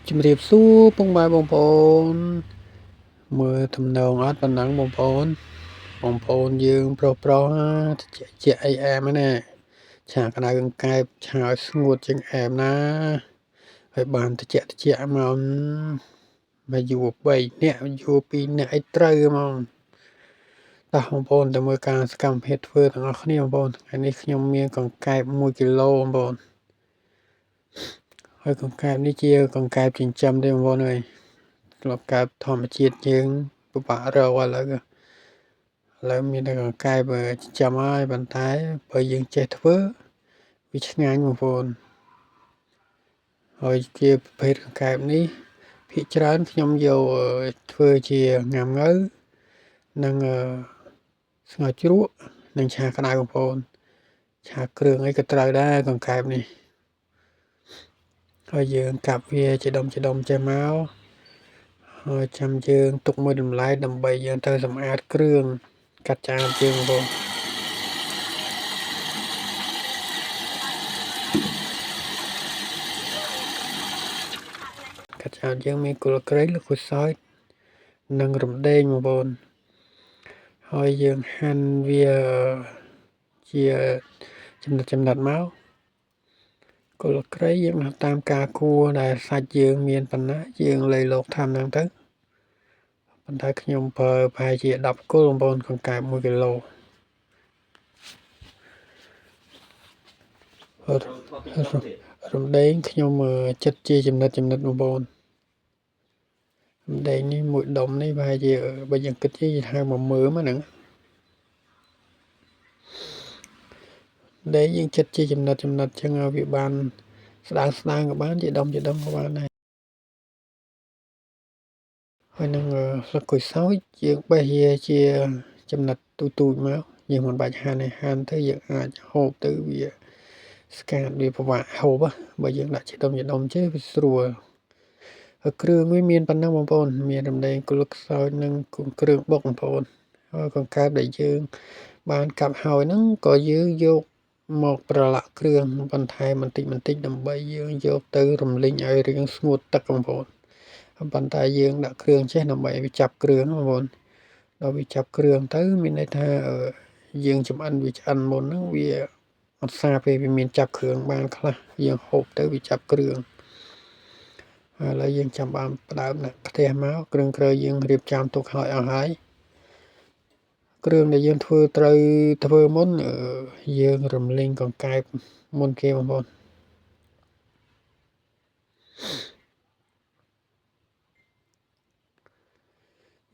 ជំរាបសួរពុកម៉ែបងប្អូនមើលទំនងអត់ប៉ុណ្ណឹងបងប្អូនបងប្អូនយើងប្រុសប្រុសជាជាអីអែមណាឆាក្តៅកង្កែបឆាឲ្យស្ងួតជាងអែមណាហើយបានតិចតិចមកមកយូរ3នាក់យូរ2នាក់អីត្រូវហ្មងតោះបងប្អូនទៅមើលការសកម្មភាពធ្វើទាំងអស់គ្នាបងប្អូនថ្ងៃនេះខ្ញុំមានកង្កែប1គីឡូបងប្អូនហើយកង្កែបនេះជាកង្កែបចិញ្ចឹមទេបងប្អូនអើយធ្លាប់កើតធម្មជាតិយើងពិបាករកឥឡូវឥឡូវមានតែកង្កែបចិញ្ចឹមហើយប៉ុន្តែបើយើងចេះធ្វើវាឆ្ងាញ់បងប្អូនហើយជាប្រភេទកង្កែបនេះភាគច្រើនខ្ញុំយកធ្វើជាងាំងៅនិងស្ងោរជ្រក់និងឆាក្តៅបងប្អូនឆាគ្រឿងអីក៏ត្រូវដែរកង្កែបនេះហើយយើងកាប់វាជាដុំជាដុំចេះមកហើយចាំយើងទុកមួយតម្លៃដើម្បីយើងទៅសម្អាតគ្រឿងកាត់ចានយើងបងប្អូនកាត់ចានយើងមានគល់គ្រៃលគុសោចនិងរំដេងបងប្អូនហើយយើងហាន់វាជាចំណិតចំណិតមកគល់គ្រៃយើងដាក់តាមការគួរដែលសាច់យើងមានប៉ុណ្ណាយើងលៃលោកតាមហ្នឹងទៅប៉ុន្តែខ្ញុំប្រើប្រហែលជា10គល់បងប្អូនកង្កែប1គីឡូរំដេងខ្ញុំចិត្តជាចំណិតចំណិតបងប្អូនរំដេងនេះមួយដុំនេះប្រហែលជាបើយើងគិតជាហៅ10000ហ្នឹងដែលយើងចិត្តជាចំណិតចំណិតចឹងឲ្យវាបានស្ដើងស្ដើងក៏បានជាដុំជាដុំក៏បានដែរហើយនឹងស្លឹកក្រូចសើចយើងបេះជាជាចំណិតទូចទូចមកយើងមិនបាច់ហាន់ទេហាន់ទៅយើងអាចហូបទៅវាស្កាតវាពិបាកហូបបើយើងដាក់ជាដុំជាដុំចេះវាស្រួលហើយគ្រឿងវាមានប៉ុណ្ណឹងបងប្អូនមានរំដេងគល់ខ្សោយនិងគ្រឿងបុកបងប្អូនហើយកង្កែបដែលយើងបានកាប់ហើយហ្នឹងក៏យើងយកមកប្រឡាក់គ្រឿងបន្ថែមបន្តិចបន្តិចដើម្បីយើងយកទៅរំលីងឲ្យរាងស្ងួតទឹកបងប្អូនប៉ុន្តែយើងដាក់គ្រឿងចេះដើម្បីឲ្យវាចាប់គ្រឿងបងប្អូនដល់វាចាប់គ្រឿងទៅមានន័យថាយើងចំអិនវាឆ្អិនមុនហ្នឹងវាអត់សាពេលវាមានចាប់គ្រឿងបានខ្លះយើងហូបទៅវាចាប់គ្រឿងឥឡូវយើងចាំបានផ្ដើមដាក់ខ្ទះមកគ្រឿងក្រៅយើងរៀបចំទុកឲ្យអស់ហើយគ្រឿងដែលយើងធ្វើត្រូវធ្វើមុនយើងរំលីងកង្កែបមុនគេបងប្អូន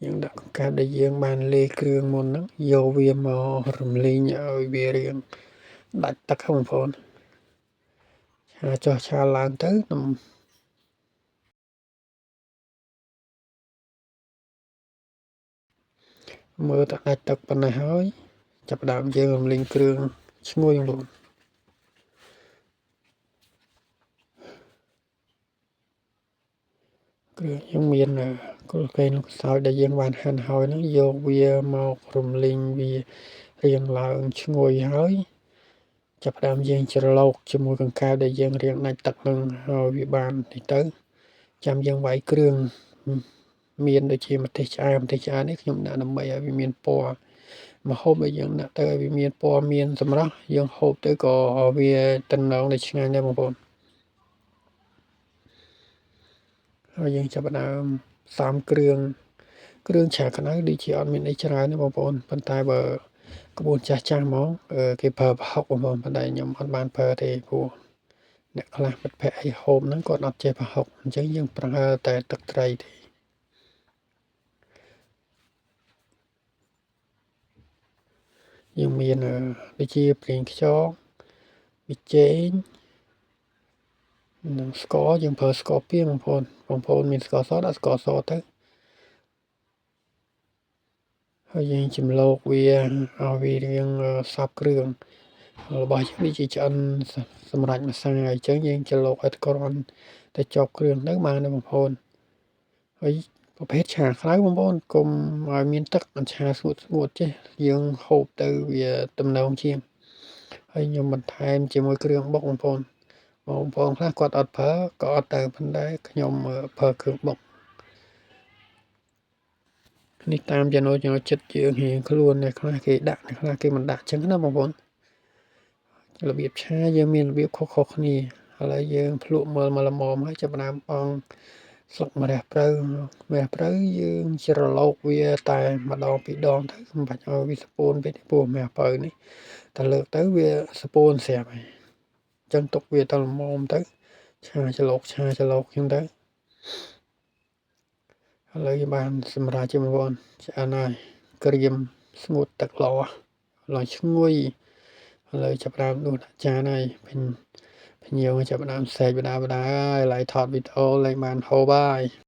យើងដាក់កង្កែបដែលយើងបានលាយគ្រឿងមុនហ្នឹងយកវាមករំលីងឲ្យវារាងដាច់ទឹកបងប្អូនឆាចុះឆាឡើងទៅមើលតែដាច់ទឹកប៉ុណ្ណេះហើយចាប់ដើមយើងរំលីងគ្រឿងឈ្ងុយបងប្អូនគ្រឿងយើងមានគល់កេងលោកសោយដែលយើងបានហាន់ហើយហ្នឹងយកវាមករំលីងវារាងឡើងឈ្ងុយហើយចាប់ដើមយើងច្រឡូកជាមួយកង្កែបដែលយើងរាងដាច់ទឹកហ្នឹងហើយវាបាននេះទៅចាំយើងវាយគ្រឿងមានដូចជាម្ទេសឆ្អើរម្ទេសឆ្អើរនេះខ្ញុំដាក់ដើម្បីឲ្យវាមានពណ៌ម្ហូបដែលយើងដាក់ទៅឲ្យវាមានពណ៌មានសម្រស់យើងហូបទៅក៏វាតំណងដែលឆ្ងាញ់ដែរបងប្អូនហើយយើងចាប់ផ្ដើមផ្សំគ្រឿងគ្រឿងឆាក្តៅដូចជាអត់មានអីច្រើនទេបងប្អូនប៉ុន្តែបើក្បួនចាស់ចាស់ហ្មងគេប្រើប្រហុកបងប្អូនប៉ុន្តែខ្ញុំអត់បានប្រើទេព្រោះអ្នកខ្លះមិត្តភក្តិអីហូបហ្នឹងគាត់អត់ចេះប្រហុកអញ្ចឹងយើងប្រើតែទឹកត្រីទេយើងមានដូចជាប្រេងខ្យងប៊ីចេងនិងស្ករយើងប្រើស្ករពីបងប្អូនបងប្អូនមានស្ករសដាក់ស្ករសទៅហើយយើងចម្លកវាឲ្យវារាងសព្វគ្រឿងរបស់យើងនេះជាឆ្អិនសម្រាប់ម្សាអញ្ចឹងយើងច្រឡូកឲ្យគ្រាន់តែជាប់គ្រឿងទៅបានទេបងប្អូនហើយប្រភេទឆាក្តៅបងប្អូនកុំឲ្យមានទឹកអញ្ឆាស្ងួតស្ងួតចេះយើងហូបទៅវាតំណងជាងហើយខ្ញុំបន្ថែមជាមួយគ្រឿងបុកបងប្អូន បងប្អូនខ្លះគាត់អត់ប្រើក៏អត់ទៅប៉ុន្តែខ្ញុំប្រើគ្រឿងបុកនេះតាមចំណូលចំណូលចិត្តយើងរៀងខ្លួនអ្នកខ្លះគេដាក់អ្នកខ្លះគេមិនដាក់ចឹងណាបងប្អូនរបៀបឆាយើងមានរបៀបខុសៗគ្នាឥឡូវយើងភ្លក់មើលមកល្មមហើយចាប់ផ្ដើមបងស្លឹកម្រះព្រៅម្រះព្រៅយើងច្រឡូកវាតែម្ដងពីរដងទៅមិនបាច់ឲ្យវាសពូនពេកទេព្រោះម្រះព្រៅនេះតែលើកទៅវាសពូនស្រាប់ហើយអញ្ចឹងទុកវាទៅល្មមទៅឆាច្រឡូកឆាច្រឡូកអញ្ចឹងទៅឥឡូវយើងបានសម្រាប់ជាបងប្អូនឆ្អិនហើយក្រៀមស្ងួតទឹកល្អឡើយឈ្ងុយឥឡូវចាប់ផ្ដើមដួសដាក់ចានហើយភ្ញៀវចាប់ផ្ដើមស្រែកបដាបដាហើយឡើយថតវីដេអូលែងបានហូបហើយ។